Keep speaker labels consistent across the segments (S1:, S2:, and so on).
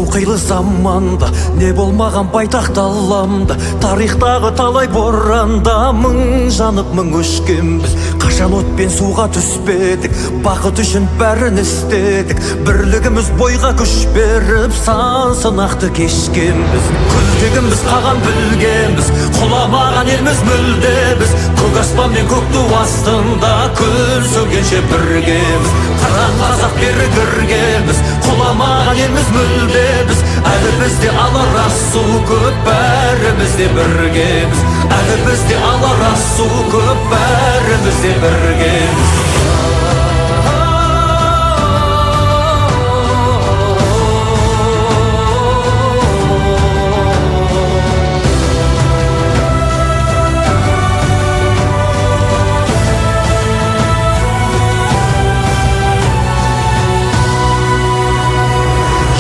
S1: Қилы заманда не болмаған байтақ даламда, тарихтағы талай боранда мың жанып мың өшкенбіз. Қашан от пен суға түспедік, бақыт үшін бәрін істедік. Бірлігіміз бойға күш беріп, сан сынақты кешкенбіз. Күлтегінбіз, қаған білгенбіз, құламаған елміз мүлде біз. Көк аспан мен көк ту астында күн сөнгенше біргеміз. Қыран қазақ берік іргеміз, құламаған елміз мүлде біз. Әлі бізде алар асу көп, бәріміз де біргеміз. Әлі бізде алар асу көп, бәріміз де біргеміз.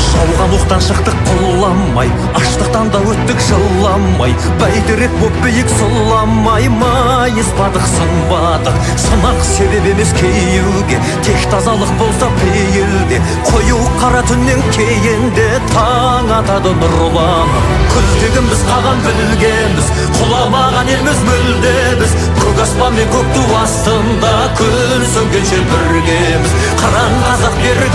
S1: Жауған оқтан шықтық құламай, аштықтан да өттік жыламай. Бәйтерек боп биік сұламай, майыспадық, сынбадық. Сынақ себеп емес кейуге, тек тазалық болса пейілде. Қою қара түннен кейін де таң атады нұрланып. Күлтегінбіз, қаған білгенбіз, құламаған елміз мүлде біз. Көк аспан мен көк ту астында күн сөнгенше біргеміз. Қыран қазақ берік.